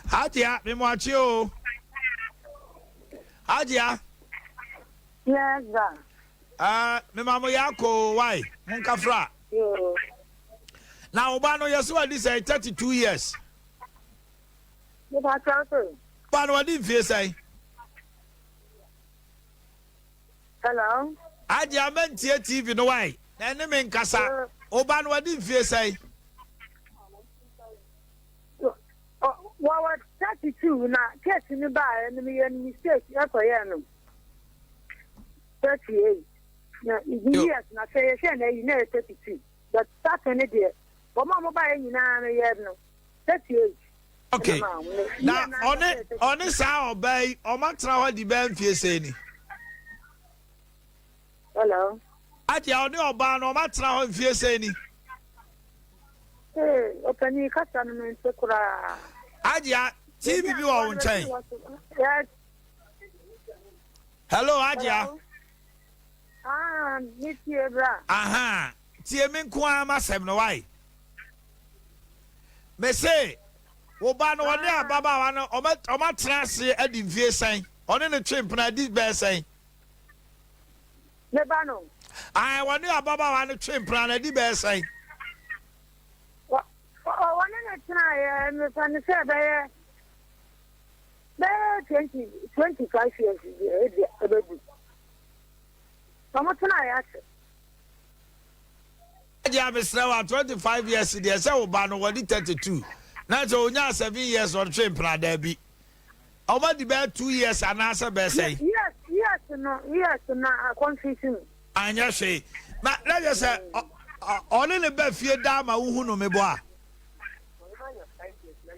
Hajia, me mo akye o. Hajia. Yes, sir. Uh, me ma mo yɛ akɔ o, why? Mo nkafra. Yo. Na wo ba no yɛ so adi sɛ 32 years. Me pa kyɛw sɛ. Ba no wadi mfie sɛn? Hello. Hajia, mɛntie TV no why? Na ɛne me nkasa. Wo ba no wadi mfie sɛn? Wɔwɔ 32 na case no baeɛ no meyɛ no mistake ɛkɔyɛɛ no 38 na years na sɛ yɛhwɛ na ayi na ɛyɛ 32 but starting no deɛ wɔn a wɔbaeɛ nyinaa no yɛ no 38. Okay, na ɔne ɔne saa ɔbaa yi ɔmatena hɔ di bɛɛ mfie sɛn ni? Hello. Agye a ɔne ɔbaa no ɔmatena hɔ mfie sɛn ni? Ee, ɔpanin kasa no mente koraa. Agye a TV bi wɔ wo nkyɛn. Yes. Hello, Agye a. Ah, me tie bra. Aha, tie me nko ara m'asɛm no wae. Me se, wo ba no ɔne ababaawa no ɔmatena ase adi mfie sɛn? Ɔne no twe mpena adi bɛyɛ sɛn? Ne ba no. Ae, wɔne ababaawa no twe mpena no adi bɛyɛ sɛn? Wɔne no tenaeɛ, mefa no sɛ bɛyɛ bɛyɛ 25 years deɛ ɛbɛdu. Wɔn tenaeɛ akyɛ. Agya mesrɛ wa 25 years deɛ sɛ wo ba no wɔde 32 na sɛ onyaa 7 years ɔtwe mpena daabi. Ɔma di bɛyɛ 2 years anaasɛ bɛyɛ sɛn? Years years no years na confuse me. Anyɛ hwee. Na na yɛ sɛ ɔne ne ba fie daa ma wohu no mebɔ a.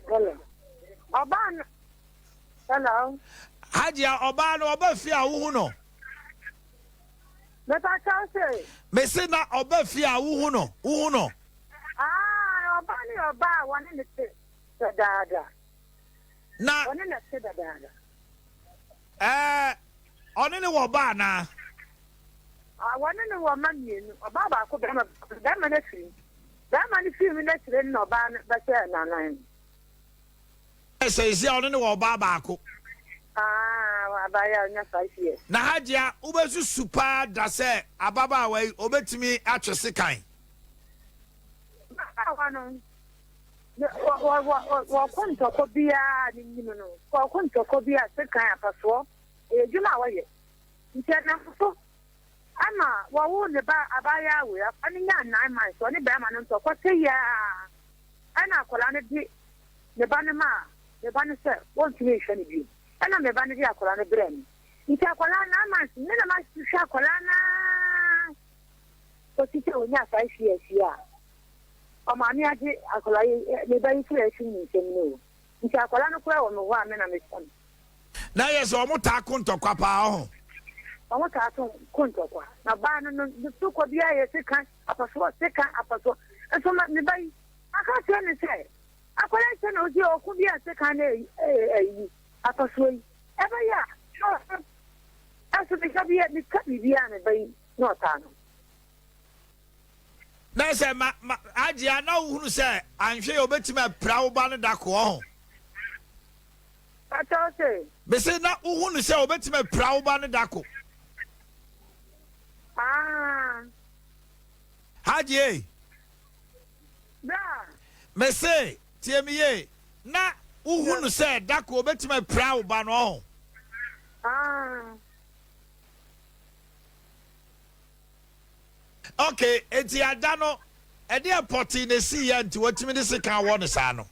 Hello. Ɔbaa no. Hello. Hajia ɔbaa no ɔba fie a wohu no. Mepa kyɛw sɛ. Mese na ɔba fie a wohu no wohu no. Ah, ɔbaa no yɛ ɔbaa a wɔne ne te dadaada. Na. Ɔne na te dadaada. Ɛɛ, ɔne ne wɔ ba anaa? Ah, wɔne ne wɔ mma mmienu. Ɔbaa baako, bɛrima baako. Bɛrima no afiri mu. Bɛrima no firi mu no akyire no na ɔbaa no bɛhyɛɛ n'anan no. Sɛ esi a ɔne ne wɔ ɔbaa baako. Ah, abaayewa a ɔnya 5 years. Na Hajia, wobɛsusu paa da sɛ ababaawa yi obetumi atwe sekan? Ababaawa no, wɔkɔ ntɔkɔ biara ne nim no, wɔkɔ ntɔkɔ bi a sekan apasoɔ, ɛyɛ adwuma a wɔyɛ. Nti ɛnam so ama wɔwo ne ba abaayewa wei, akwadaa no nyaa 9 months, ɔne bɛrima no ntɔkɔ sɛ yiaa, ɛna akwadaa no de ne ba no maa ne ba no sɛ wɔntumi nhwɛ no bio. Ɛna me ba no de akwadaa no brɛ me. Nti akwadaa 9 months, me na mahwehwɛ akwadaa naa kɔsi sɛ onya 5 years yi a ɔmaame agye akwadaa yi, me ba yi kura afiri ne nsam no o. Nti akwadaa no kura wɔ me hɔ a me na mehwɛ no. Na yɛ sɛ ɔmo taa ko ntɔkwa paa ɔho. Ɔmo taa to ko ntɔkwa. Na baa no no ne so kɔ biara yɛ sika apɔsoɔ sika apɔsoɔ. Nso ma me ba yi aka kyerɛ ne sɛ akwadaa yi sɛ na osi ɔko bi a sika na ɛyi apɔsoɔ yi ɛbɛyɛ a ɛso meka bi meka biribiara me ba yi na ɔtaa no. Na sɛ ma ma Hajia na wohunu sɛ anhwɛ yɛ obetumi apira wo ba no da ko ɔho. Pakyɛw sɛ. Mese na wohunu sɛ obetumi apira wo ba no da ko. Ah. Hajia. Bra. Mese tie me yie na wohunu sɛ da ko obetumi apira wo ba no ɔho. Ah. Okay, eti ada no ɛdeɛ pɔtee na esi yɛ nti wɔtumi de sika wɔ ne saa no.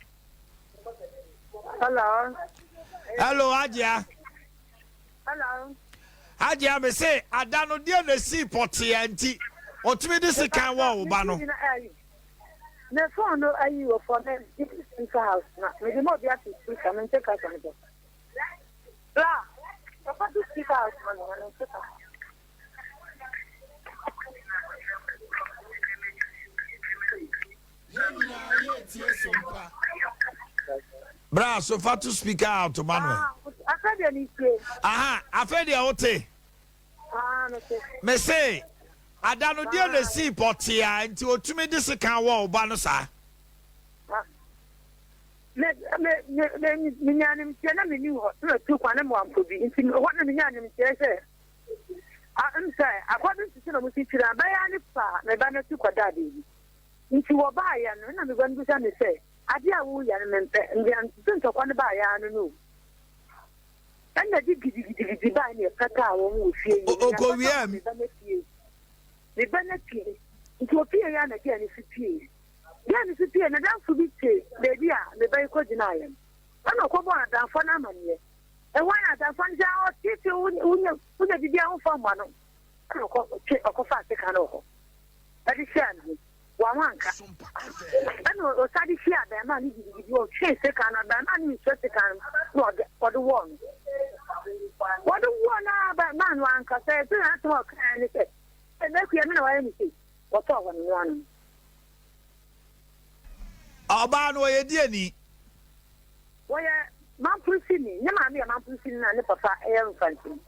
Hello. Hello, Hajia. Hello. Hajia, me se ada no deɛ na esi pɔtee nti wɔtumi de sika wɔ wo ba no. Me phone no ayi wɔ fɔ me speaker house na me de mo obi ato speaker me nte kasa no. Bra, papa to speaker house ma me na me nte kasa. Yɛn nyinaa yɛretie Sompa. Bra so fa to speaker out Manuel. Afei deɛ ne tie. Aha, afei deɛ wote. Ah, mete. Me se, ada no deɛ na esi pɔtee a nti otumi de sekan wɔ wo ba no saa. Me me. me me me menyaa nimteɛ na menni hɔ na matu kwan na mewɔ ampɔ bi nti hɔ na menyaa nimteɛ sɛ a m sɛ according to sɛ na wɔsi kyerɛ abɛyɛ ara ne fa me ba no atu kɔdaa baabi nti wɔbaeɛ no na me ba no bisa me sɛ adeɛ a woyɛ no mempɛ ndeɛ nti ntɔkwa no baeɛ ara no no o. Ɛna de gidigidigidi bae na yɛpɛtaa wɔn wɔ fie yi. Ɔkɔwiaa mu. Me ba no pie. Me ba no pie. Nti ɔpie yɛ a na gɛɛ no so pie. Gɛɛ no so pie, n'adamfo bi te baabi a me ba yi kɔgyinaeɛ no. Ɛna ɔkɔbɔɔ n'adamfoɔ no amanneɛ. Ɛhɔ ara na adamfoɔ no sɛ, ɔteetee wo, wonya wonya biribi a womfa mma no. Ɛna ɔkɔ twe ɔkɔfaa sekan wɔ hɔ ɛde hyɛɛ ne ho. Wanwanka. Ɛna ɔsan de hyiaa abarimaa no gidigidi, ɔtwee sekan no, abarimaa no nsuo sekan no na ɔde ɔde wɔɔ no. Wɔde wɔɔ no ara abarimaa no ankasa ɛsɛ na asɛm a ɔkaeɛ ne sɛ, Mɛkua me na wayɛ me sei. Wɔtɔɔ hɔ no no ano. Ɔbaa no ɔyɛ deɛni? Wɔyɛ Mampurusini. Ne maame yɛ Mampurusini na ne papa yɛ Mfantini.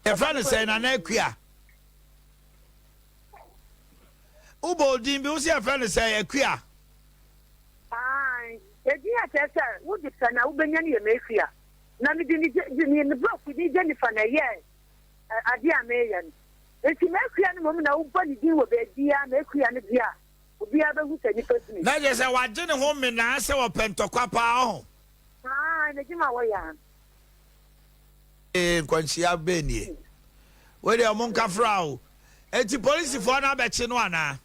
Yɛfrɛ no sɛn Nana Akua? Wobɔ odin bi, wo sɛ yɛfrɛ no sɛn Akua? Ae, edin a kyerɛ sɛ wode pɛ na wobɛnya no yɛ m'Akua. Na mede ne ne ne borɔfo din Jennifer na ɛyɛɛ adeɛ a mereyɛ no. Enti m'Akua no mmom na wobɔ ne din wɔ baabiara, m'Akua no deɛ a, obiara bɛhu sɛ nnipa tumi. Na kyerɛ sɛ wagye ne ho menaa sɛ ɔpɛ ntɔkwa paa ɔho. Ae, n'adwuma a wɔyɛ ara. Ee nkwanhyia bɛn nie. Wei deɛ ɔmo nka fra o. Enti polisifoɔ no abɛkye no anaa?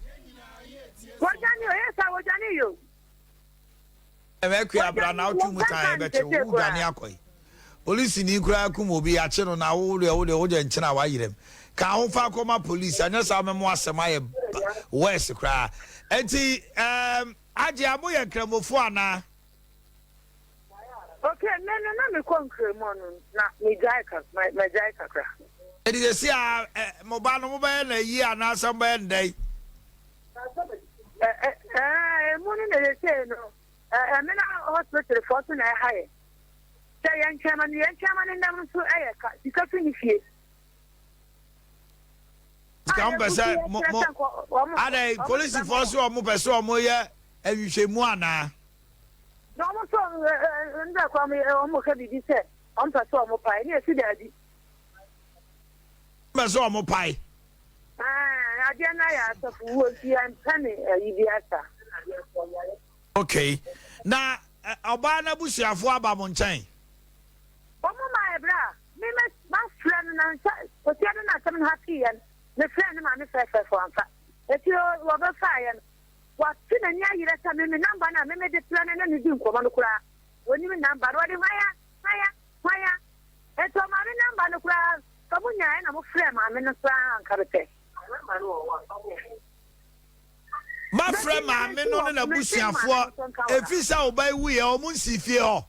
Wɔdwane o, ɛyɛ saa wɔdwane yi o. Ɛmɛ akua bra na wotu mu tan ɛbɛkye wo, wodwane akɔ yi. Polisini koraa kum obi yɛakye no na wo deɛ wo deɛ wodeɛ nkyene a wayerɛm. Ka ho fa kɔma polisi anyɛ saa mɛmo asɛm ayɛ worse koraa. Enti ɛɛm Agye a moyɛ nkramofoɔ anaa? Ok, me no na mekɔ nkramu no na megyae ka magyae kakra. Enti sɛsi a ɛ mo ba no mobɛyɛ no ayie anaasɛ mobɛyɛ no dɛn? Ɛ ɛ ɛɛ emu no na sɛsei no ɛ ɛmena hospital foɔ so na ɛha yɛ sɛ yɛntwɛn ma no yɛntwɛn ma no nam nso ɛyɛ ka sika fi ne fie. Sika mo pɛ sɛ mo mo adɛn polisifoɔ so wɔn pɛ sɛ wɔn yɛ nhwehwɛmu anaa? Na wɔn nso ndɛ kora wɔn wɔn ka biribi sɛ wɔn pɛ sɛ wɔn pae ne esi daabi. Wɔn pɛ sɛ wɔn pae. Ɛɛ adeɛ no ayɛ asɔfo wuo nti yɛn mpɛ ne ayi bi asa. Okay na ɔbaa n'abusuafoɔ aba mo nkyɛn? Wɔn ma ɛbrɛ a me mɛ ma frɛ no na nsa osia no na asɛm no ha pii yɛn me frɛ ne maame fɛfɛɛfɛ wɔnfa eti wɔbɛfa yɛn. Wate n'ani ayerɛ sɛ me me number no a me mede frɛ no ne no di nkɔmmɔ no koraa ɔnim number no ɔde hwan a hwan a hwan a nti ɔmaa me number no koraa sɛ mo nyaeɛ na mo frɛ maame no koraa anka mepɛ. Mafrɛ maame no ne n'abusuafoɔ ɛfiri sɛ wo ba yi wuiɛ wɔn nsii fie hɔ.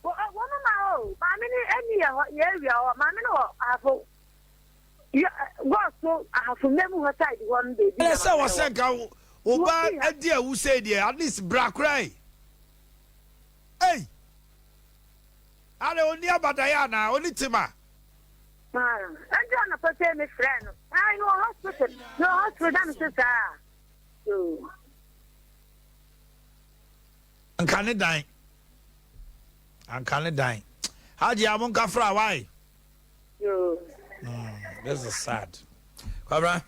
Wɔn ma o maame no ɛni yɛ hɔ yɛ awia hɔ maame no wɔ ahafo. Yɛ gɔs so ahafo mma mu hɔ side hɔ no baabi na Ɛsɛ wɔ sɛ nka wo ba adi awu sei deɛ at least bra koraa ei. Ei! Adɛn ɔnni abadaeɛ anaa? Ɔnni tema? Ɛnti anɔpa sei me frɛ no ai me wɔ hospital me wɔ hospital na me se saa yoo. Anka ne dan anka ne dan Hajia monka fra why? Yoo. Mm, this is sad. Kwabra.